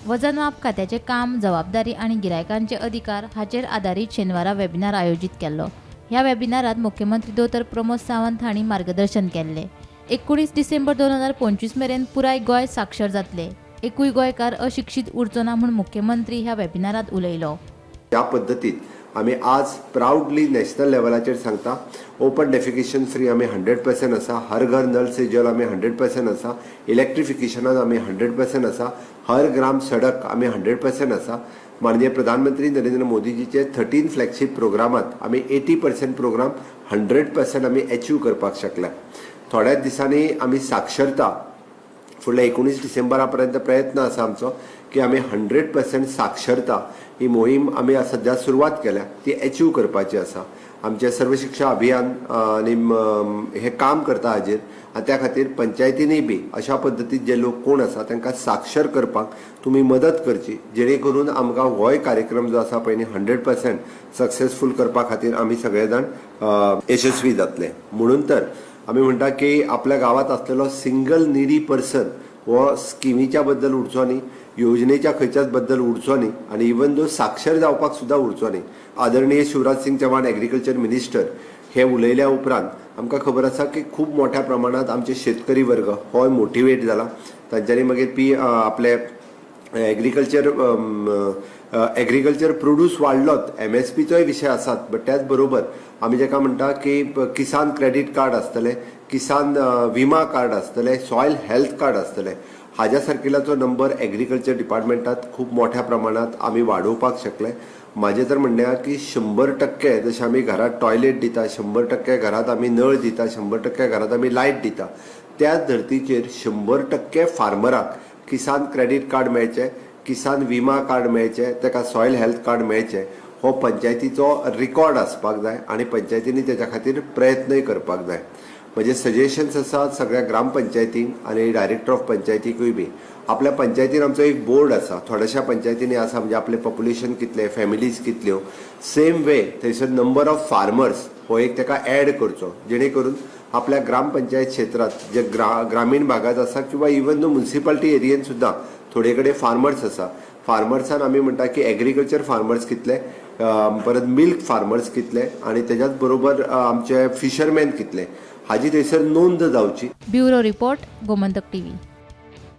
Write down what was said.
वजन माप खात्याचें काम, जबाबदारी आनी गिरायकांचे अधिकार हाचेर आदारीत शेनवारा वेबिनार आयोजीत केल्लो. ह्या वेबिनारात मुख्यमंत्री दोतोर प्रमोद सावंत हांणी मार्गदर्शन केल्लें. 19 डिसेंबर 2025 मेरेन पुराय गोंय साक्षर जातले, एकूय गोंयकार अशिक्षीत उरचो ना म्हूण मुख्यमंत्री ह्या वेबिनारात उलयलो. त्या पद्दतीन आमी आज प्रावडली नॅशनल लेवलाचेर सांगता, ओपन डेफिकेशन फ्री आमी 100% आसा, हर घर नल से जल आमी 100% आसा, इलेक्ट्रिफिकेशनान आमी 100% आसा, हर ग्राम सडक आमी 100% आसा. माननीय प्रधानमंत्री नरेंद्र मोदीजीचे 13 फ्लॅगशीप प्रोग्रामात आमी 80% प्रोग्राम 100% आमी एचीव करपाक शकले. थोड्याच दिसांनी आमी साक्षरता, फुडल्या 19 डिसेंबरा पर्यंत प्रयत्न आसा आमचो की आमी 100% साक्षरता ही मोहीम आमी सद्या सुरवात केल्या, ती एचीव करपाची आसा. आमचें सर्व शिक्षा अभियान आनी हें काम करता हाजेर आनी त्या खातीर पंचायतींनी बी अशा पद्दतीन जे लोक कोण आसा तांकां साक्षर करपाक तुमी मदत करची, जेणे करून आमकां होय कार्यक्रम जो आसा पळय न्ही, 100% सक्सेसफूल करपा खातीर आमी सगळे जाण यशस्वी जातले. म्हणून तर आमी म्हणटा की आपल्या गांवांत आसलेलो सिंगल निडी पर्सन हो स्किमीच्या बद्दल उरचो न्ही, योजनेच्या खंयच्याच बद्दल उरचो न्ही आनी इवन दो साक्षर जावपाक सुद्दां उरचो न्ही. आदरणीय शिवराज सिंग चौहान, एग्रीकल्चर मिनिस्टर, हे उलयल्या उपरांत आमकां खबर आसा की खूब मोठ्या प्रमाणांत आमचे शेतकरी वर्ग होय मोटिवेट जाला. तांच्यांनी मागीर पी आपले एग्रीकल्चर प्रोड्यूस वाडलोच, एमएसपीचोय विशय आसात, बट त्याच बरोबर आमी जेका म्हणटा की किसान क्रेडीट कार्ड आसतलें, किसान विमा कार्ड आसतलें, सॉयल हेल्थ कार्ड आसतलें, हाज्या सारकिल्याचो नंबर एग्रीकल्चर डिपार्टमेंटात खूब मोठ्या प्रमाणात आमी वाडोवपाक शकले. म्हाजें तर म्हणणें आहा की 100% जशें आमी घरात टॉयलेट दिता, 100% घरात आमी नळ दिता, 100% घरात आमी लायट दिता, त्याच धर्तीचेर 100% फार्मराक किसान क्रेडीट कार्ड मेळचें, किसान विमा कार्ड मेळचें, ताका सॉयल हेल्थ कार्ड मेळचें, हो पंचायतीचो रिकॉर्ड आसपाक जाय आनी पंचायतींनी तेच्या खातीर प्रयत्नय करपाक जाय. म्हजे सजेशन्स आसात सगळ्या ग्रामपंचायतींक आनी डायरेक्टर ऑफ पंचायतीकूय बी, आपल्या पंचायतीन आमचो एक बोर्ड आसा, थोड्याशा पंचायतींनी आसा, म्हणजे आपलें पॉप्युलेशन कितलें, फॅमिलीज कितल्यो, सेम वे थंयसर नंबर ऑफ फार्मर्स हो एक ताका एड करचो, जेणे करून आपल्या ग्रामपंचायत क्षेत्रांत जे ग्रामीण भागात आसा किंवा इवन दो मुन्सिपाल्टी एरियेन सुद्दां थोडे कडेन फार्मर्स आसा. फार्मर्सान आमी म्हणटा की एग्रीकल्चर फार्मर्स कितले, परत मिल्क फार्मर्स कितले आनी तेज्याच बरोबर आमचे फिशरमॅन कितले, हाजी थंयसर नोंद जावची. Bureau report, Gomantak TV.